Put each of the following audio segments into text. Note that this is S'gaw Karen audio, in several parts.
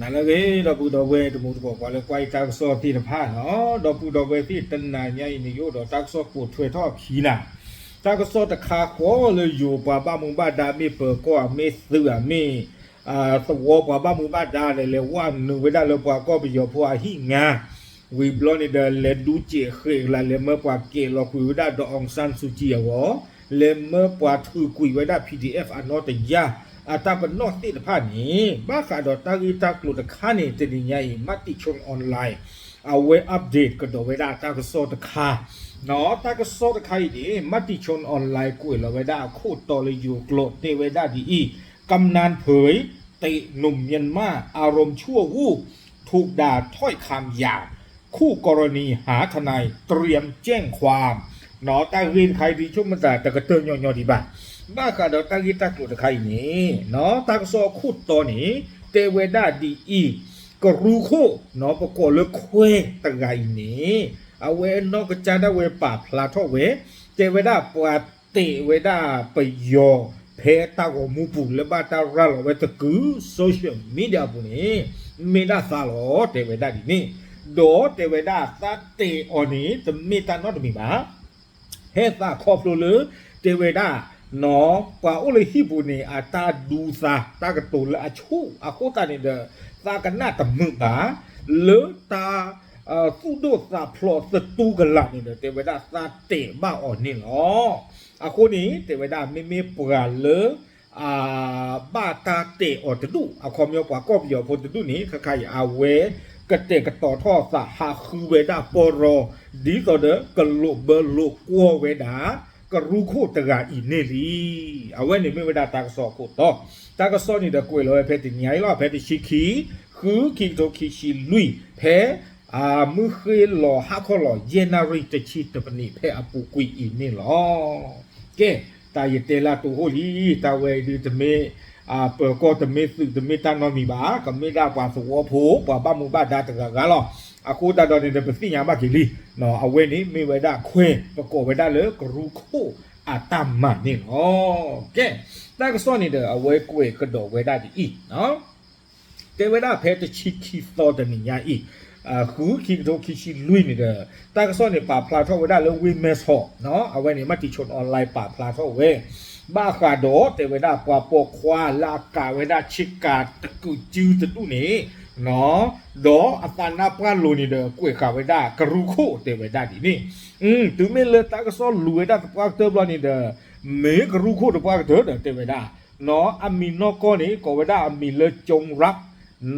နၤလၢအဂ့ၤ ဒီပုၢ်ဒီဝဲၢ်တံၤသကိး ပှၤလၢကွၢ်ယတၢ်ကစီၣ်သ့ၣ်တဖၣ်နီၤ, ဒီပုၢ်ဒီဝဲၢ်သ့ၣ် တနၤညါအံၤန့ၣ် ယအိၣ်ဒီးတၢ်ကစီၣ်ပိာ်ထွဲထီၣ်အခံနၤ, တၢ်ကစီၣ်တခါဃီလၢယိၤပှၤဘၣ်မူဘၣ်ဒါ မ့ၢ်ပၢၤကီၢ် မ့ၢ်သုး မ့ၢ်သဝီပှၤဘၣ်မူဘၣ်ဒါ လဲၤလဲၤဝဲနုာ်ဝဲဒၣ်လၢပှၤကီၢ်ပယီၤဖိအဟံၣ်ငါ ဝံၤဘျီန့ၣ်ဒီး လဲၤဒူစဲးဃဲးကလး လဲၤမၢပှၤကဲးလီၤကွံာ်ဝဲဒၣ် ဒီး အောင်ဆန်းစုကြည် အဂီၢ်, လဲၤမၢပှၤထုးကွံာ်ဝဲဒၣ် PDF အနီၢ်တယၢ် အတၢ်ပနီၣ်သ့ၣ်တဖၣ်န့ၣ် ဘၣ်ဃးဒီးတၢ်ဂ့ၢ်တၢ်ကျိၤတခါန့ၣ် တနံၤညါအံၤ Matichon Online အဝဲ update ကဒီးဝဲဒၣ်တၢ်ကစီၣ်တခါ, တၢ်ကစီၣ်တခါအံၤန့ၣ် Matichon Online ကွဲးလီၤဝဲဒၣ်အခိၣ်တီလၢယိၤကျိာ် တဲဝဲဒၣ်ဒ်အံၤ, กำนันเผย เตะหนุ่มเมียนมาอารมณ์ชั่ววูบ ถูกด่าถ้อยคำหยาบ คู่กรณีหาทนายเตรียมแจ้งความ တၢ်ဂ့ၢ်တခါအံၤ ဒ်ဆိကမိၣ်သး တကတၢၢ်ညီညီဒံးဘၣ်. ဘၣ်ဃးဒီးတၢ်ဂ့ၢ်တၢ်ကျိၤတခါအံၤန့ၣ် တၢ်ကစီၣ်အခိၣ်တီန့ၣ် တဲဝဲဒၣ်ဒ်အံၤ, ကရူၢ်ခိၣ် ပကိးလၢခွဲတဂၤအံၤန့ၣ် အဝဲနီၢ်ကစၢ်ဒၣ်ဝဲပာ်ဖျါထီၣ်ဝဲ, တဲဝဲဒၣ်ပှၤတဲာ်ဝဲဒၣ်ပယီၤ ဖဲတၢ်ဂီၤမူပူၤ လၢဘၣ်တၢ်ရၤလီၤဝဲသကုၤ social media အပူၤန့ၣ် မ့ၢ်ဒၣ်သးလီၤ တဲဝဲဒၣ်ဒ်န့ၣ်, ဒီးတဲဝဲဒၣ်သးတဲာ်အီၤန့ၣ် တမ့ၢ်တၢ်နီတမံၤဘၣ်. ဟဲသးခီဖျိလၢ တဲဝဲဒၣ် ပှၤအိၣ်လၢဟံၣ်ပူၤန့ၣ် အတၢ်ဒူသး တၢ်ကတိၤလၢအဆူၣ်အဃိသတးန့ၣ်ဒီး သးကနၣ်တမုာ်ဘၣ် လၢတၢ် သူၣ်ဒိၣ်သးဖျိးသတူၢ်ကလာ်န့ၣ်ဒီး တဲဝဲဒၣ်သးတဲာ်ဘၣ်အီၤန့ၣ်လီၤ. အဃိန့ၣ် တဲဝဲဒၣ် မ့မ့ၢ်ပှၤလၢ ဘၣ်တၢ်တဲာ်အီၤတဒူၣ် အခီပညီပှၤကီၢ်ပယီၤဖိတဒူၣ်န့ၣ် ခဲခါအံၤ အဝဲကတဲာ်ကတီၤထီၣ်သး ဟးဃုဝဲဒၣ်ပီၢ်ရီ ဒ်သိးဒီးကလိာ်ဘၢလိာ်ကွီၢ်ဝဲဒၣ် ကရူၢ်ခိၣ်တဂၤအံၤန့ၣ်လံ. အဝဲန့ၣ်မ့ၢ်ဝဲဒၣ်တၢ်ကစီၣ်အခိၣ်တီ, တၢ်ကစီၣ်န့ၣ်ဒီးကွဲးလီၤဝဲဖဲတနံၤညါအံၤလီၤ. ဖဲတဆံခံ ဃု ခံကထိခံဆံလွံၢ် ဖဲ မုၢ်ဃ့ၢ်လီၤဟါခီလီၤ ယဲၢ်နၣ်ရံၣ်တဆံတပနံး ဖဲအပူၤကွံာ်အံၤန့ၣ်လီၤ. ကဲ, တၢ်ယတဲလၢအတိၢ်အိၣ်လံ, တၢ်ဝဲအံၤဒုးတမ့ၢ် ပၢၤကီၢ် တမ့ၢ်သုး တမ့ၢ်တၢ်နီတမံၤဘၣ်, ကမ့ၢ်ဒၣ်ပှၤသဝီဖိ ပှၤဘၣ်မူဘၣ်ဒါတဂၤဂၤလီၤ. အဃိသတးဒီးန့ၣ်ဒီး ပသ့ၣ်ညါဘၣ်က့ၤလံ, အဝဲန့ၣ်မ့ၢ်ဝဲဒၣ်ခွဲ ပကိးဝဲဒၣ်လၢကရူၢ်ခိၣ်အတၢ်မၤန့ၣ်လီၤ. ကဲ, တၢ်ကစီၣ်န့ၣ်ဒီး အဝဲကွဲးကဒီးဝဲဒၣ်ဒ်အံၤ တဲဝဲဒၣ်ဖဲတဆံခံသီတနံၤညါအံၤ, ဃု ခံကထိခံဆံလွံၢ်န့ၣ်ဒီး တၢ်ကစီၣ်န့ၣ်ပာ်ဖျါထီၣ်ဝဲဒၣ်လၢဝ့ၢ်မဲဆီး, အဝဲန့ၣ် Matichon Online ပာ်ဖျါထီၣ်ဝဲ, ဘၣ်ဃးဒီးတဲဝဲဒၣ်ပှၤပိာ်ခွါလၢအကၤဝဲဒၣ်ဆ့ကၤတကုးစုတဒူၣ်န့ၣ် ဒီးအသးနါပှၢ်လိၤန့ၣ်ဒီး ကွဲးဃာ်ဝဲဒၣ်ကရူၢ်ခိၣ် တဲဝဲဒၣ်ဒ်န့ၣ်, တုၤမ့ၢ်လၢတၢ်ကစီၣ်လူၤဝဲဒၣ်သပှၢ်ကတၢၢ်ဘျီန့ၣ်ဒီး မ့ၢ်ကရူၢ်ခိၣ်သပှၢ်ကတၢၢ်ဒီးတဲဝဲဒၣ် အမံၤနီၢ်ကီၢ်န့ၣ် ကိးဝဲဒၣ်အမံၤလၢ ကၠိၣ်ရၣ်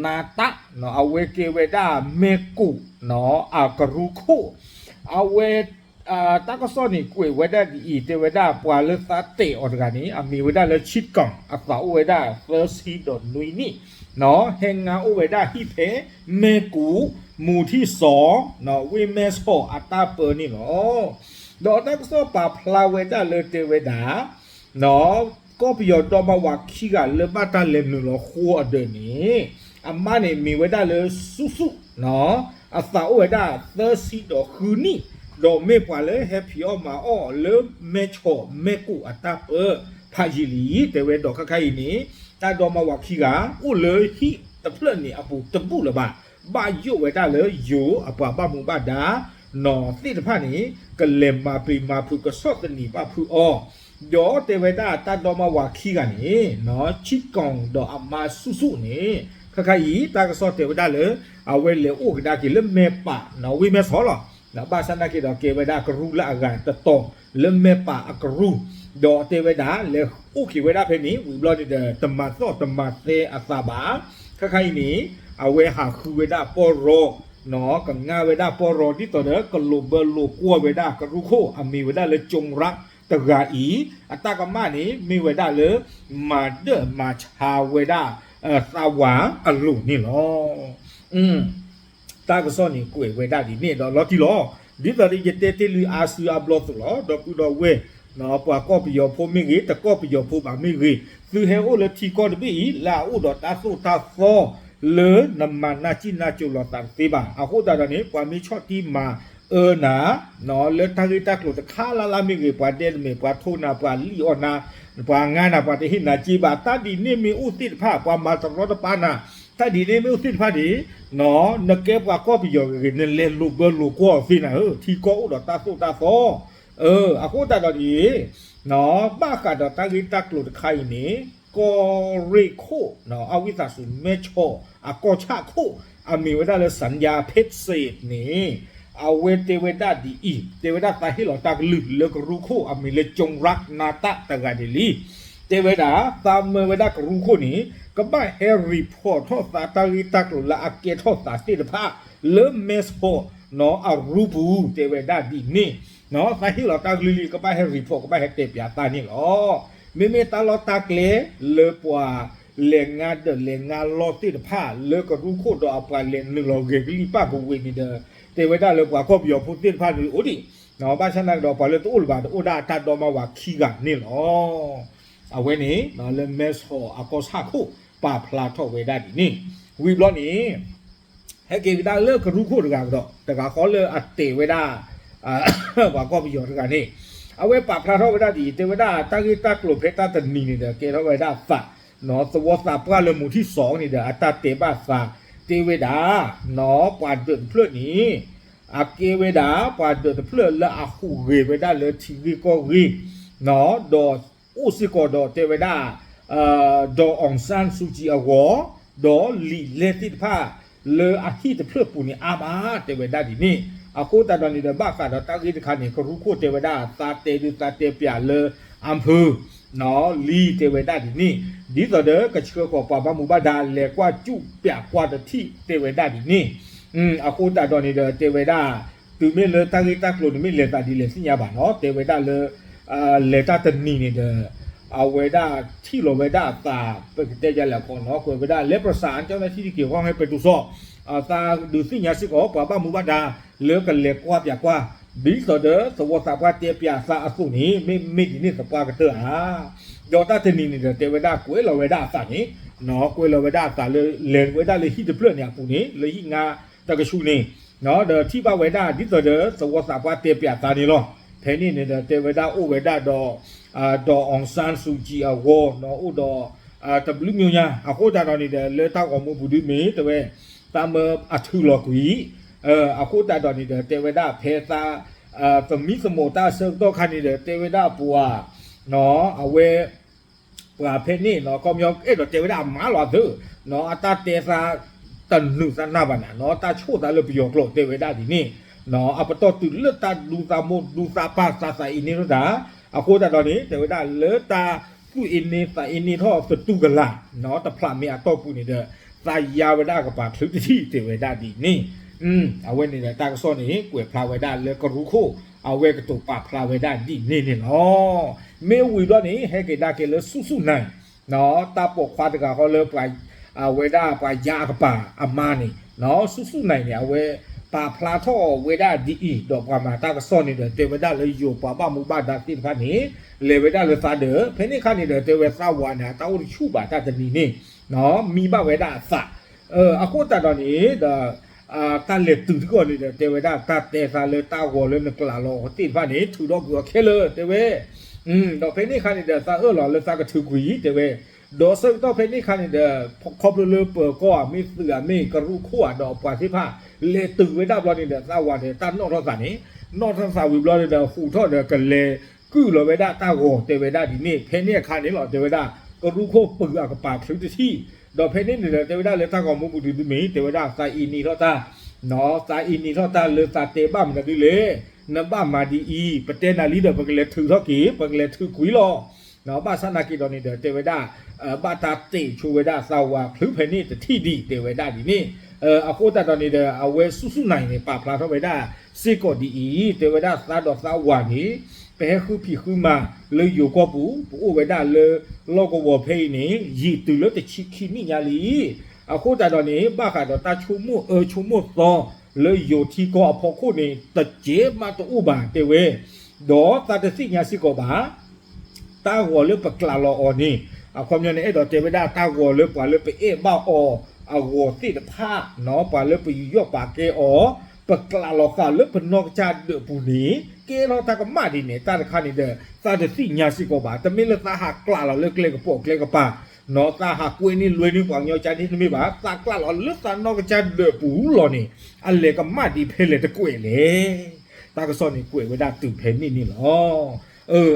နါတၣ်, အဝဲကဲဝဲဒၣ်မဲၢ်ကူး အကရူၢ်ခိၣ်, အဝဲ တၢ်ကစီၣ်န့ၣ်ကွဲးဝဲဒၣ်ဒ်အံၤ, တဲဝဲဒၣ်ပှၤလၢသးတဲာ်အီၤတဂၤန့ၣ် အမံၤဝဲဒၣ်လၢ ဆံးကီၢ်, အသးအိၣ်ဝဲဒၣ်သၢဆံဒီးနွံနံၣ်, ဟဲငါအိၣ်ဝဲဒၣ်ဟံၣ်ဖဲ မဲၢ်ကူး မူၤထံၣ်စီၤ, ဝ့ၢ်မဲဆီးအတၢ်ပၢန့ၣ်လီၤ. ဒီးတၢ်ကစီၣ်ပာ်ဖျါဝဲဒၣ်လၢတဲဝဲဒၣ် ကီၢ်ပယီၤဒီမါဝၤခံဂၤလၢဘၣ်တၢ်လဲၤနုာ်လီၤဃိအဒၢးန့ၣ်, အမါန့ၣ်မံၤဝဲဒၣ်လၢ ဆူၣ်ဆူၣ်, အသးအိၣ်ဝဲဒၣ်သၢဆံဒီးဃုနံၣ်, ဒီးမ့ၢ်ပှၤလၢဟဲဖံးအီၣ်မၤအီၣ်လၢမဲၢ်ဆီး မဲၢ်ကူးအတၢ်ပၢ ဖးယံာ်လံ, တဲဝဲဒီးခဲခါအံၤန့ၣ် တၢ်ဒီမါဝၤခံဂၤ အိၣ်လၢဟံၣ်တဖျၢၣ်န့ၣ်အပူၤတဘူၣ်လၢၤဘၣ်, ဘၣ်ယိၣ်ဝဲဒၣ်လၢယိၤအပှၤဘၣ်မူဘၣ်ဒါ နီၢ်သ့ၣ်တဖၣ်န့ၣ် ကလဲၤမၤပျံၤမၤဖုး ကဆီၣ်သနံးဘၣ်ဖုးအီၤ, ဒီးတဲဝဲဒၣ်တၢ်ဒီမါဝၤခံဂၤန့ၣ် ဆံးကီၢ်ဒီးအမါဆူၣ်ဆူၣ်န့ၣ် ခဲခါအံၤ တၢ်ကစီၣ်တဲဝဲဒၣ်လၢ အဝဲလဲၤအိၣ်ကဒါက့ၤလၢမဲၢ်ပာ် ဝ့ၢ်မဲဆီးလီၤ. ဘၣ်ဆၣ်သနာ်က့ဒီးကဲဝဲဒၣ်ကရူၢ်လၢအဂၤတတီၤလၢမဲၢ်ပာ်အကရူၢ်, ဒီးတဲဝဲဒၣ်လဲၤအိၣ်က့ၤဝဲဒၣ်ဖဲန့ၣ် ဝံၤဘျီန့ၣ်ဒီး တမၤသီၣ်တမၤသဲအသးဘၣ်, ခဲခါအံၤန့ၣ် အဝဲဟးဃုဝဲဒၣ်ပီၢ်ရီ ကငါဝဲဒၣ်ပီၢ်ရီ ဒ်သိးဒီးကလိာ်ဘၢလိာ်ကွီၢ်ဝဲဒၣ်ကရူၢ်ခိၣ် အမံၤဝဲဒၣ်လၢ ကၠိၣ်ရၣ် တဂၤအံၤ, အတၢ်ကမၣ်န့ၣ် မ့ၢ်ဝဲဒၣ်လၢ မၤဒၢၣ်မၤဆါဝဲဒၣ် သးဝၤအလိၤန့ၣ်လီၤ. တၢ်ကစီၣ်န့ၣ်ကွဲးဝဲဒၣ်ဒ်န့ၣ်ဒီးလီၤတံၢ်လီၤ. ဒ်သိးဒီးယတဲတ့ၢ်လံအါစုအါဘျီအသိးလီၤ. ဒီပုၢ်ဒီဝဲၢ် ပှၤကီၢ်ပယီၤဖိမ့ၢ်ဂ့ၤ, တကီၢ်ပယီၤဖိဘၣ်မ့ၢ်ဂ့ၤ, သုဟဲအိၣ်လၢထံကီၢ်တဘ့ၣ်အံၤ လၢအအိၣ်ဒီးတၢ်သိၣ်တၢ်သီ လၢနမၤနၢ်စံၣ်နၢ်ကၠိလိာ်သးတသ့ဘၣ်. အဃိသတးဒီးန့ၣ် ပှၤမ့ၢ်ဆီၣ်တံၢ်မၤအၢနၤ လၢတၢ်ဂ့ၢ်တၢ်ကျိၤတခါလၢ်လၢ်မ့ၢ်ဂ့ၤ, ပှၤဒဲတမ့ၢ် ပှၤထိးနၤ ပှၤလံၣ်အီၣ်နၤ ပှၤငါနၤ ပှၤတဟ့ၣ်နၤစ့ဘၣ်, တၢ်ဒ်န့ၣ်မ့ၢ်အိၣ်သ့ၣ်တဖၣ် ပှၤမၤတရီတပါနၤ တၢ်ဒ်န့ၣ်မ့ၢ်အိၣ်သ့ၣ်တဖၣ်န့ၣ်, နကဲပှၤကီၢ်ပယီၤဂ့ၤဂ့ၤ နလဲၤလိာ်ဘၢလိာ်ကွီၢ်အီၤသ့နၤဧၢ, ထံကီၢ်အိၣ်ဒီးတၢ်သိၣ်တၢ်သီ. အဃိသတးဒီးန့ၣ်, ဘၣ်ဃးဒီးတၢ်ဂ့ၢ်တၢ်ကျိၤတခါအံၤန့ၣ်, ကီၢ်ရ့ၣ်ခိၣ် အဝံသးစူၤ မဲဆီး အကီၢ်ဆၣ်ခိၣ် အမ့ၢ်ဝဲဒၣ်လၢ စၣ်ညါဖ့းစ့းန့ၣ်, အဝဲတဲဝဲဒၣ်ဒ်အံၤ, တဲဝဲဒၣ်သးဟ့ၣ်လီၤတၢ်ကလုၢ်လၢကရူၢ်ခိၣ် အမံၤလၢ ကၠိၣ်ရၣ်နါတၢ် တဂၤန့ၣ်လံ. တဲဝဲဒၣ် သးမၢဝဲဒၣ်ကရူၢ်ခိၣ်န့ၣ် ကဘၣ်ဟဲ report ထီၣ်သးတၢ်ဂ့ၢ်တၢ်ကျိၤလၢအကဲထီၣ်သးသ့ၣ်တဖၣ် လၢမဲဆီး အရူပူၤ တဲဝဲဒၣ်ဒ်န့ၣ်, သးဟ့ၣ်လီၤတၢ်ကလုၢ်လံ ကဘၣ်ဟဲ report ကဘၣ်ဟဲတဲပၠးသးန့ၣ်လီၤ. မ့မ့ၢ်တၢ်လီၢ်တၢ်ကျဲလၢပှၤလဲၤငါဒၢးလဲၤငါလီၢ်သ့ၣ်တဖၣ် လၢကရူၢ်ခိၣ်ဒီးအပှၤလဲၤနုာ်လီၤဂဲၤကလံၣ်ပၣ်ကဝ့ၤန့ၣ်ဒီး, တဲဝဲဒၣ်လၢပှၤကီၢ်ပယီၤဖိသ့ၣ်တဖၣ်န့ၣ်အိၣ်ဒံး, ဘၣ်ဆၣ်သနာ်က့ဒီး ပှၤလၢတအိၣ်လၢၤဘၣ် တအိၣ်ဒၣ်အတၢ်ဒီမါဝၤခံဂၤန့ၣ်လီၤ. အဝဲန့ၣ် လၢမဲဆီးအကီၢ်ဆၣ်ခိၣ် ပာ်ဖျါထီၣ်ဝဲဒၣ်ဒ်န့ၣ်, ဝံၤဘျီန့ၣ် ဟဲက့ၤကဒါလၢကရူၢ်ခိၣ်တဂၤကဒီး တဂၤဃီလၢအတဲဝဲဒၣ် ပှၤကီၢ်ပယီၤတဂၤန့ၣ်, အဝဲပာ်ဖျါထီၣ်ဝဲဒၣ်ဒ်အံၤ, တဲဝဲဒၣ်တၢ်ဂ့ၢ်တၢ်ကျိၤဖဲတၢ်တနံၤန့ၣ်ဒီး ကဲထီၣ်ဝဲဒၣ်သး, သဝီသးပှၢ်လၢမူၤထံၣ်စီၤန့ၣ်ဒီး အတၢ်တဲဘၣ်သး, တဲဝဲဒၣ် ပှၤဒၢးတဖျၢၣ်န့ၣ် အကဲဝဲဒၣ် ပှၤဒၢးတဖျၢၣ်လၢအဟူးဂဲၤဝဲဒၣ်လၢထံဂ့ၢ်ကီၢ်ဂ့ၢ်, ဒီးအိၣ်စ့ၢ်ကီးဒီးတဲဝဲဒၣ် ဒီး အောင်ဆန်းစုကြည် အဂီၢ်, ဒီးလံာ်လဲၢ်သ့ၣ်တဖၣ် လၢအဟံၣ်တဖျၢၣ်ပူၤန့ၣ်အါမး တဲဝဲဒၣ်ဒ်န့ၣ်, အဃိသတးဒီးန့ၣ်ဒီး ဘၣ်ဃးဒီးတၢ်ဂ့ၢ်တခါန့ၣ် ကရူၢ်ခိၣ်တဲဝဲဒၣ် သးတဲဒုးသးတဲပၠးလၢ အၣ်ဖၢၣ် လံ တဲဝဲဒၣ်ဒ်န့ၣ်, ဒ်သိးဒီးကဆှၢဃီၤပှၤဘၣ်မူဘၣ်ဒါလဲၤကွၢ်စူၣ်ပၠးကွၢ်တထံၣ် တဲဝဲဒၣ်ဒ်န့ၣ်, အဃိသတးဒီးန့ၣ်ဒီး တဲဝဲဒၣ် တုၤမ့ၢ်လၢတၢ်ဂ့ၢ်တၢ်ကျိၤန့ၣ် မ့ၢ်လဲၤသးဒ်လဲၣ်သ့ၣ်ညါဘၣ်နီၤ, တဲဝဲဒၣ်လၢ လဲၤတၢ်တနံၤန့ၣ်ဒီး အဝဲဒၣ်ထံၣ်လီၤဝဲဒၣ်အသး ပကတဲယလဲၣ်ခီနီၤ, ကွဲးဝဲဒၣ် လၢပရစး เจ้าหน้าที่ တက့ၢ် ဂီၢ်ဟဲပဲတူစီၤ, သးဒုးသ့ၣ်ညါစ့ၢ်ကီး ပှၤဘၣ်မူဘၣ်ဒါ လၢကလဲၤကွၢ်ပၠးကွၢ်, ဒ်သိးဒီးသဝီသးပှၢ်တဲပၠးသးအသိးန့ၣ် မ့မ့ၢ်ဒ်န့ၣ်သပှၢ်ကတၢၢ်ဧါ. ဒီးတၢ်တနံၤန့ၣ်ဒီး တဲဝဲဒၣ်ကွဲးလီၤဝဲဒၣ်အသးန့ၣ်, ကွဲးလီၤဝဲဒၣ်အသးလၢ လဲၤဝဲဒၣ်လၢဟံၣ်တဖျၢၣ်န့ၣ်အပူၤန့ၣ် လၢဟံၣ်ငါတကဆူန့ၣ်, ဒီးထံၣ်ဘၣ်ဝဲဒၣ် ဒ်သိးဒီးသဝီသးပှၢ်တဲပၠးသးန့ၣ်လီၤ. ဖဲန့ၣ်န့ၣ်ဒီး တဲဝဲဒၣ်အိၣ်ဝဲဒၣ်ဒီး ဒီး အောင်ဆန်းစုကြည် အဂီၢ် အိၣ်ဒီး တဘျုးမံၤညါ အဃိသတးဒီးန့ၣ်ဒီး လၢတၢ်ဂီၤမူပူၤဒုးမ့ၢ် တဲဝဲ သးမၢအထုးလီၤကွံာ်, အဃိသတးဒီးန့ၣ်ဒီး တဲဝဲဒၣ်ဖဲသး သမံသမိးတၢ်အဆၢကတီၢ်ခါန့ၣ်ဒီး တဲဝဲဒၣ်ပှၤ အဝဲ ပှၤဖဲန့ၣ် ခီပညီအဲၣ်ဒိးတဲဝဲဒၣ်အမါလီၤသၢ, အတၢ်တဲသး တနုာ်သးနၢ်ဘၣ်နၤ တၢ်ဆိၣ်သးလၢပယီၤကျိာ်တဲဝဲဒၣ်ဒ်န့ၣ်, အပတီၢ်တုၤလၢတၢ်ဒူသးမိၢ်ဒူသးပၢ်သးသးအ့န့ၢ်ထီၣ်တၢ်, အဃိသတးဒီးန့ၣ် တဲဝဲဒၣ်လၢတၢ်သူၣ်အ့န့ၢ်သးအ့န့ၢ်ထီၣ်သတူၢ်ကလာ် တဖျးမ့ၢ်အတီၢ်ပူၤန့ၣ်ဒီး သးယါဝဲဒၣ်ကပၤချုတထံၣ်တဲဝဲဒၣ်ဒ်န့ၣ်, အဝဲန့ၣ်ဒီးတၢ်ကစီၣ်န့ၣ် ကွဲးဖျါဝဲဒၣ်လၢကရူၢ်ခိၣ် အဝဲကတိၤပာ်ဖျါဝဲဒၣ်ဒ်န့ၣ်န့ၣ်လီၤ. မ့ၢ်ဝံၤဘျီန့ၣ် ဟဲက့ၤဒၣ်က့ၤလၢဆူၣ်ဆူၣ်နၤ တၢ်ပိာ်ခွါတဂၤဃီလၢပှၤ အဝဲဒၣ်ပှၤယါအကပၤအမါန့ၣ် ဆူၣ်ဆူၣ်နၤန့ၣ် အဝဲပာ်ဖျါထီၣ်ဝဲဒၣ်ဒ်အံၤ ဒီးပှၤမၤတၢ်ကစီၣ်န့ၣ်ဒီး တဲဝဲဒၣ်လၢယိၤပှၤဘၣ်မူဘၣ်ဒါသ့ၣ်တဖၣ်န့ၣ် လဲၤဝဲဒၣ်လၢသးဒီး ဖဲန့ၣ်အခါန့ၣ်ဒီး တဲဝဲသးဝးန့ၣ် အတၢ်အိၣ်တဆူၣ်ဘၣ်တၢ်တနံၤန့ၣ် မံဘၣ်ဝဲဒၣ်အသး အဃိသတးဒီးန့ၣ်ဒီး တၢ်လဲၤတုၤတဂီၢ်န့ၣ်ဒီး တဲဝဲဒၣ်တၢ်တဲသးလၢတၢ်ဂီၤလၢနကျးလီၤအီၤသ့ၣ်တဖၣ်န့ၣ် ထုးထီၣ်ကွံာ်အီၤခဲလၢာ် တဲဝဲ, ဒီးဖဲန့ၣ်အခါန့ၣ်ဒီး သးအၢၣ်လီၤလၢသးကထုးကွံာ် တဲဝဲ, ဒီးဆၢကတီၢ်ဖဲန့ၣ်အခါန့ၣ်ဒီး ခီဖျိလၢပၢၤကီၢ်ဧါ မ့ၢ်သုးဧါ မ့ၢ်ကရူၢ်ခိၣ်ဧါ ဒီးပှၤသ့ၣ်တဖၣ် လဲၤတုၤဝဲဒၣ်ဘျီန့ၣ်ဒီး သးဝးန့ၣ် တၢ်နီၣ်ထီၣ်သးန့ၣ် နီၣ်ထီၣ်သးဝံၤဘျီန့ၣ်ဒီး ဟူးထီၣ်ဒီးကလဲၤကုၢ်လီၤဝဲဒၣ်တၢ်ဂီၤ တဲဝဲဒၣ်ဒ်န့ၣ် ဖဲန့ၣ်အခါန့ၣ်လီၤ တဲဝဲဒၣ် ကရူၢ်ခိၣ်ပုၢ်အကပၤချုတထံၣ် ဒီးဖဲန့ၣ်န့ၣ်ဒီး တဲဝဲဒၣ်လၢတၢ်ဂီၤမူပူၤဒုးဒုးမ့ၢ် တဲဝဲဒၣ်သးအ့န့ၢ်ထီၣ်တၢ် သးအ့န့ၢ်ထီၣ်တၢ်လၢသးတဲဘၣ်မနုၤဒ်လဲၣ်, နဘၣ်မၤဒ်အံၤ ပတဲနၤလံဒီး ပကလဲၤထုးထီၣ်က့ၤ ပကလဲၤထုးကွံာ်လီၤ. ဘၣ်ဆၣ်နာ်က့ၤဒီးန့ၣ်ဒီး တဲဝဲဒၣ် ဘၣ်တၢ်တဲာ်ဆိဝဲဒၣ်သးဝးချုဖဲန့ၣ်တထံၣ်ဒံး တဲဝဲဒၣ်ဒ်န့ၣ်, အဃိသတးဒီးန့ၣ်ဒီး အဝဲဆူၣ်ဆူၣ်နၤအံၤန့ၣ် ပာ်ဖျါထီၣ်ဝဲဒၣ်စ့ၢ်ကီးဒ်အံၤ တဲဝဲဒၣ်သးဒီးသးဝးန့ၣ် ပဟဲဃုဖံးဃုမၤလၢယိၤကီၢ်ပူၤ ပအိၣ်ဝဲဒၣ်လၢလီၢ်ကဝီၤဖဲအံၤန့ၣ် ယံာ်တုၤလၢတဆံခံနံၣ်ညါလံ. အဃိသတးဒီးန့ၣ် ဘၣ်ဃးဒီးတၢ်ဆိကမိၣ်အၢဆိကမိၣ်သီလၢယိၤထံကီၢ်အဖီခိၣ်န့ၣ် တကဲးမးတအိၣ်ဘၣ် တဲဝဲ, ဒီးသးတသ့ၣ်ညါစ့ၢ်ကီးဘၣ် တၢ်ဂီၤလၢပကျးလီၤအီၤန့ၣ် အခီပညီန့ၣ် အဲၣ်ဒိးတဲဝဲဒၣ်တၢ်ဂီၤလၢပှၤလၢပအဲၣ်ဘၣ်အီၤအဂီၤသ့ၣ်တဖၣ် ပှၤလၢပယူးယီၣ်ပာ်ကဲအီၤ ပကျးလီၤဃာ်လၢပနီၢ်ကစၢ်ဒၢးပူၤန့ၣ် ကဲထီၣ်တၢ်ကမၣ်ဒ်န့ၣ် တၢ်တခါန့ၣ်ဒီး သးတသ့ၣ်ညါစ့ၢ်ကီးဘၣ် တမ့ၢ်လၢသးဟးကျးလီၤလၢကျဲကပိာ်ကျဲကပၤ သးဟးကွဲန့ၢ်လွဲန့ၢ်ပှၤကညီကၠါန့ၣ်တမ့ၢ်ဘၣ်, သးကျးလီၤလၢသးနီၢ်ကစၢ်ဒၢးပူၤလီၤန့ၣ် အလဲၤကမၣ်ဒံးဖဲလဲၣ်တကွဲးလဲၣ်. တၢ်ကစီၣ်န့ၣ်ကွဲးဝဲဒၣ်တုၤဖဲန့ၣ်န့ၣ်လီၤ.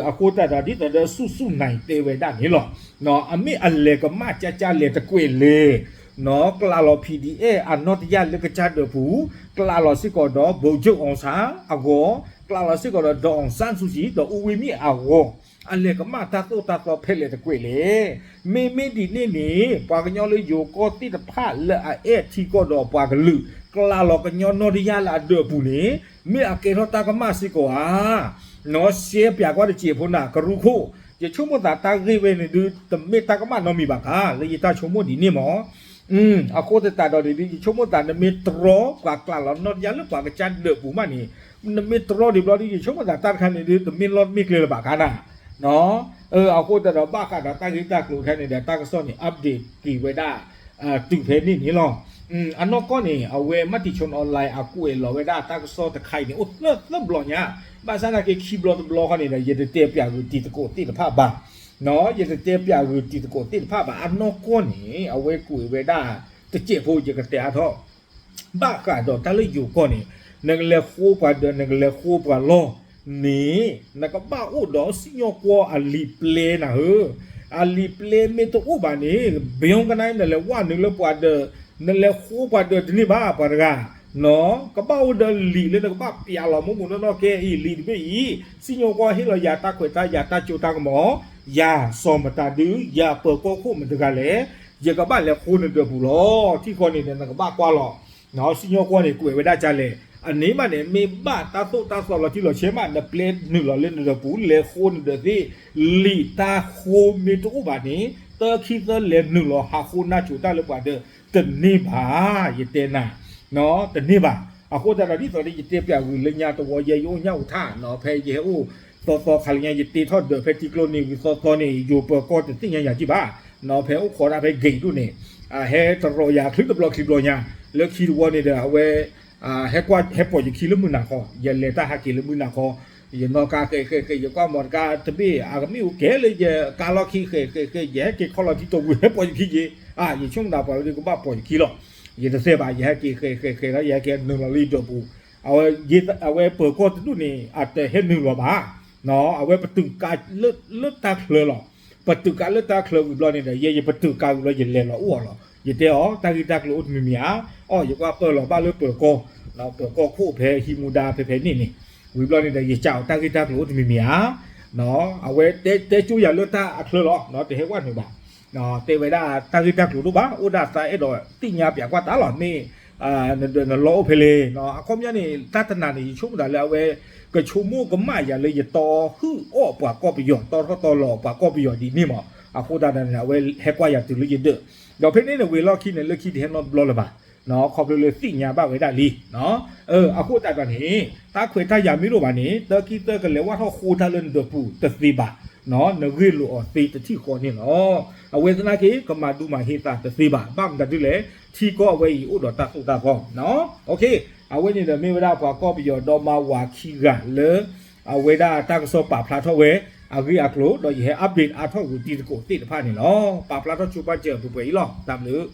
အဃိသတးဒီးဒ်သိးဒီးဆူၣ်ဆူၣ်နၢ်တဲဝဲဒၣ်န့ၣ်လီၤ. အမ့ၢ်အလဲၤကမၣ်ကၠၢ်ကၠၢ်လဲၤတကွဲးလဲၣ်, ကျးလီၤ P D F အနီၢ်တယၢ်လၢကစၢ်ဒၢးပူၤ, ကျးလီၤစ့ၢ်ကီးဒီး ဗိုလ်ချုပ်အောင်ဆန်း အဂီၢ်, ကျးလီၤစ့ၢ်ကီးဒီး ဒေါ်အောင်ဆန်းစုကြည် ဒီး ဦးဝင်းမြင့် အဂီၢ်, အလဲၤကမၣ်တၢ်သိၣ်တၢ်သီဖဲလဲၣ်တကွဲးလဲၣ်. မ့မ့ၢ်ဒ်န့ၣ်န့ၣ် ပှၤကညီလၢယိၤကီၢ်သ့ၣ်တဖၣ်လၢအအဲၣ်ထံကီၢ်ဒီးပှၤကလုာ် ကျးလီၤကညီနီၢ်တယၢ်လၢအဒၢးပူၤန့ၣ် မ့ၢ်အကဲထီၣ်တၢ်ကမၣ်စ့ၢ်ကီးဧါ. နီၢ်ရှဲပၠးကွၢ်တစဲးဖိနၤ ကရူၢ်ခိၣ်, ယဆိကမိၣ်သးတၢ်ဂ့ၢ်ဝဲန့ၣ်ဒုး တမ့ၢ်တၢ်ကမၣ်နီတမံၤဘၣ်ခါ လၢယတၢ်ဆိကမိၣ်ဒ်န့ၣ်မး. အဃိသတးဒီးန့ၣ်ဒုး ယဆိကမိၣ်သးနမ့ၢ်တြီပှၤကျးလီၤနီၢ်တယၢ်လၢပှၤကစၢ်ဒၢးပူၤမးန့ၣ်, နမ့ၢ်တြီဒံးဘျီဒုး ယဆိကမိၣ်သးတၢ်တခါန့ၣ်ဒုး တမ့ၢ်လီၢ်တမ့ၢ်ကျဲလၢၤဘၣ်ခါနၤ. အဃိသတးဒီးဘၣ်ဃးဒီးတၢ်ဂ့ၢ်တၢ်ကျိၤတခါန့ၣ်ဒီး တၢ်ကစီၣ်န့ၣ် update က့ၤဝဲဒၣ် တုၤဖဲန့ၣ်န့ၣ်လီၤ. အနီၢ်ကီၢ်န့ၣ် အဝဲ Matichon Online အကွဲးလီၤဝဲဒၣ်တၢ်ကစီၣ်တခါအံၤန့ၣ် အိၣ်သၢသၢဘျီညါ, ဘၣ်ဆၣ်သနာ်က့ခံဘျီတဘျီဃီန့ၣ်ဒီး ယတတဲပၠးဂုာ်တံၤသကိးသ့ၣ်တဖၣ်ဘၣ်. ယတတဲပၠးဂုာ်တံၤသကိးသ့ၣ်တဖၣ်ဘၣ်. အနီၢ်ကီၢ်န့ၣ် အဝဲကွဲးဝဲဒၣ်တစဲးဖိ ယကတဲအါထီၣ် ဘၣ်ဃးဒီးတၢ်လၢယိၤကီၢ်န့ၣ် နကလဲၤဃိပှၤဒၢး နကလဲၤဃိပှၤလီၢ်န့ၣ် နကဘၣ်အိၣ်ဒီးစံၣ်ညီၣ်ကွီၢ်အလံာ်ပျဲနၤဧၢ. အလံာ်ပျဲမ့ၢ်တအိၣ်ဘၣ်န့ၣ် ဘၣ်ကနါနလဲၤဝဲနုာ်လၢပှၤဒၢး နလဲၤဃိပှၤဒၢးတန့ၢ်ဘၣ်ပှၤတဂၤ ကဘၣ်အိၣ်ဒီးလံာ်လၢနကဘၣ်ပၠးလီၤမူးမူးနီၢ်နီၢ်ကဲအံၤ လံာ်တဘ့ၣ်အံၤ စံၣ်ညီၣ်ကွီၢ်ဟ့ၣ်လီၤယၤတၢ်ခွဲးတၢ်ယာ်တၢ်စိတၢ်ကမီၤ ယၤစီၤမတၤဒု ယၤပၢၤကီၢ်ခိၣ်မတၤတဂၤလဲၣ် ယကဘၣ်လဲၤဃိနဒၢးပူၤလီၤ. ထံၣ်ဃီန့ၣ်ဒီးနကဘၣ်ကွၢ်လီၤ စံၣ်ညီၣ်ကွီၢ်န့ၣ်ကွဲးဝဲဒၣ်ကလဲၣ်. အန့ၣ်မးန့ၣ် မ့ၢ်ဘၣ်တၢ်သိၣ်တၢ်သီလီၤတံၢ်လီၤဆဲးမး နပျဲနုာ်လီၤလၢနဒၢးပူၤ လဲၤဃိနဒၢးသ့ လံာ်တၢ်ဃိမ့ၢ်တအိၣ်ဘၣ်န့ၣ် တၢ်ခံသၢလဲၤနုာ်လီၤဟးဃိနၢ်စိၤတၢ်လၢပှၤဒၢး တန့ၢ်ဘၣ် ယတဲနၤ တန့ၢ်ဘၣ်. အဃိသတးဒီးဒ်သိးလၢယတဲပၠးဂုာ်လၢညါတဝီယဲ ယအိၣ်ညၣ်အူထၣ် ဖဲယဟဲအိၣ်သီသီခါလၢညါ ယတ့ထီၣ်ဒၢးဖဲထံကျိန့ၣ်ဝံၤသီသီန့ၣ် ယိၤပၢၤကီၢ်တသ့ၣ်ညါယၤကံဘၣ်. ဖဲအိၣ်ခိးတၢ်ဖဲ gate ဒိၣ်န့ၣ် ဟဲတရီၤယၤချုးတဘျီခံဘျီညါ လၢခံတဝီန့ၣ်ဒီး အဝဲ ဟဲပိာ်ယခံလၢမုၢ်နၤခီ ယလဲၤတၢ်ဟးက့ၤလၢမုၢ်နၤခီ ယနီၣ်ကါဃဲးဃဲးဃဲး ယကွၢ်မီတကါတဘ့ၣ် အကမ့ၣ်အူကဲလၢယကါလီၢ်ခံဃဲးဃဲးဃဲး ယဟဲက့ၤခီလီၤထံတီၢ်ပူၤ ဟဲပိာ်ယခံက့ၤ ယဆိကမိၣ်သးပှၤဝဲဒၣ်ကဘၣ်ပိာ်ယခံလီၤ. ယတသဲဘၣ် ယဟဲက့ၤဃဲးဃဲးဃဲးလီၤ ယဟဲက့ၤနုာ်လီၤလၢယဒၢးပူၤ အဝဲ အဝဲပၢၤကီၢ်တဒူၣ်န့ၣ် အတဟဲနုာ်လီၤဘၣ် အဝဲပတုာ်ကါလၢတၢ်ချၢလီၤ. ပတုာ်ကါလၢတၢ်ချၢဝံၤဘျီန့ၣ်ဒီး ယဲယပတုာ်ကါဝံၤဘျီ ယလဲၤလီၤအိၣ်အီၤလီၤ. ယတဲအီၤ တၢ်ဂ့ၢ်တၢ်ကျိၤအိၣ်တမံၤမံၤဧါ. အီ ယကွၢ်ပၢၢ်လီၤဘၣ်လၢပၢၤကီၢ်, ပၢၤကီၢ်ခိၣ်ဖဲဟံးမူဒါဖဲဖဲန့ၣ်န့ၣ်, ဝံၤဘျီန့ၣ်ဒီး ယစံးအီၤ တၢ်ဂ့ၢ်တၢ်ကျိၤအိၣ်တမံၤမံၤဧါ. အဝဲတဲကၠိယၤလၢတၢ်အချၢလီၤ, တဟဲဝဲနုာ်ဘၣ်. တဲဝဲဒၣ် တၢ်ဂ့ၢ်တၢ်ကျိၤတအိၣ်ဘၣ်, အိၣ်ဒၣ်သးအဲၣ်ဒိးသ့ၣ်ညါပၠးကွၢ်တၢ်လီၤ, မ့ၢ် နဒၢးနလီၢ်အိၣ်ဖဲလဲၣ်. အခီပညီန့ၣ် တၢ်တနၤန့ၣ် ယဆိကမိၣ်သးလၢအဝဲ ကဆိကမိၣ်ကမၣ်ယၤလၢယတီဟုၣ်အီၣ်ပှၤကီၢ်ပယီၤ, တီထီၣ်တီလီၤပှၤကီၢ်ပယီၤဒ်န့ၣ်မး. အဃိသတးဒီးန့ၣ် အဝဲဟဲကွၢ်ယၤတုၤလၢယဒၢး, ဒီးဖဲန့ၣ်န့ၣ် ဝံၤလီၢ်ခံန့ၣ် လၢခံတဟဲနီတဘျီလၢၤဘၣ်, ခီဖျိလၢသ့ၣ်ညါဘၣ်ဝဲဒၣ်လံ. အဃိသတးဒီးန့ၣ် တၢ်ခွဲးတၢ်ယာ်မ့ၢ်တအိၣ်ဘၣ်န့ၣ် တၢ်ခံသၢကလဲၤဝၢ်ထီၣ်ဃိတၢ်လၢနဒၢးပူၤတသ့ဘၣ်, နဂ့ၢ်လိာ်အီၤသ့တထံၣ်ဃီန့ၣ်လီၤ. အဝဲသနာ်က့ ကမၤဒူမၤဟ့သးတသ့ဘၣ်, ဘၣ်မတၤဒ်လဲၣ်, ထံကီၢ်အဝဲအံၤအိၣ်ဒီးတၢ်သိၣ်တၢ်သီ. အဝဲန့ၣ်ဒီးမ့ၢ်ဝဲဒၣ်ပှၤကီၢ်ပယီၤဒီမါဝၤခံဂၤလၢ အဝဲဒၣ်တၢ်ကစီၣ်ပာ်ဖျါထီၣ်ဝဲ အဂ့ၢ်အကျိၤ ဒီးယဟဲ update အါထီၣ်ဂုာ်တံၤသကိးသ့ၣ်တဖၣ်န့ၣ်လီၤ. ပာ်ဖျါထီၣ်ဆိပာ်စၢၤပှဲၤပှဲၤအံၤလီၤ. တၢ်ဘျုး